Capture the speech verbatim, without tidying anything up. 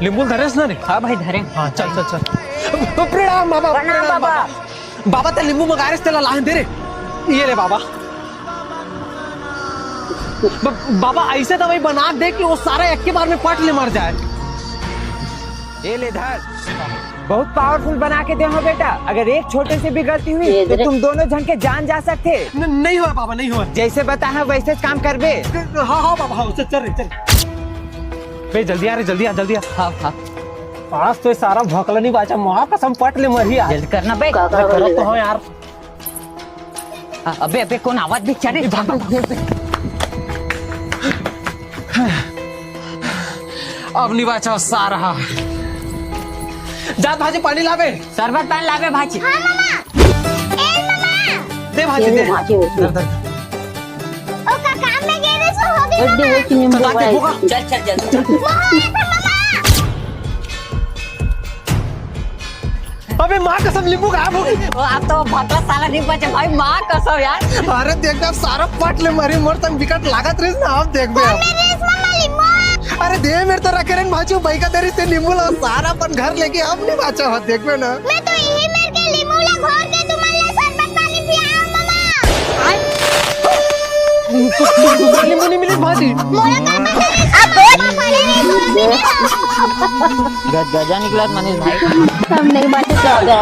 नींबू धरेस ना रे? हाँ भाई, धरे। हाँ, चल, चल, चल। प्रणाम बाबा, प्रणाम प्रणाम बाबा। बाबा। बाबा, ते नींबू मंगाए रेस, तेला लाहन दे रे। ये ले बाबा। ब-, बाबा, ऐसे दवाई बना दे कि वो सारा एक के बार में पट ले मर जाए। ये ले धर। बहुत पावरफुल बना के दे हो बेटा। अगर एक छोटे से भी गलती हुई ये तो दे। तुम दोनों झन के जान जा सकथे। न-, नहीं हुआ बाबा, नहीं हुआ। जैसे बताहा वैसे काम करबे। हाँ, हाँ बाबा, हाँ, चल, चल रे, चल। बे, जल्दी आ रे, जल्दी आ, जल्दी आ। हाँ, हाँ। आज तो ये सारा भोकला नहीं बाचा, माँ कसम पट ले मरही आज। जल्दी करना बे। का, का, करत तो हूँ यार। हाँ, अबे, अबे, कौन आवाज भी? चल रे, भाग, भाग, भाग। अब नहीं बाचा सारा। जा भाजी, पानी लाबे। शरबत पानी लाबे भाजी। हाँ मामा। ए मामा। दे भाजी, ये दे। भाजी होती। धर, धर। ओ का काम में गे रहे सो हो गई एड्डी मामा। वो की नींबू चला के खाए। भोगा। चल, चल, चल। मोह आता मामा। अबे माँ कसम, नींबू गायब हो गई। वो आप तो भोकला साला नहीं बचे भाई, माँ कसम यार। अरे देख ना, सारा पट ले मरी, मोर तंग बिकट लागत रहिस ना, अब देखबे अब। मेरे रेस मामा नींबू। अरे दे मेरे तो रखे रहन भाजू, भाई का तेरी से नींबू ला, सारा अपन घर लेके अब नहीं बाचा हो, देखबे ना। मैं तो यही मेरे के नींबू ला घोर के तुम्हारे लिए शरबत पानी पियाओ मामा। नींबू नहीं मिली भाजी। मोला का पता है, अब बोल। गजगजा निकलत मनीष भाई। हम नहीं बात करते।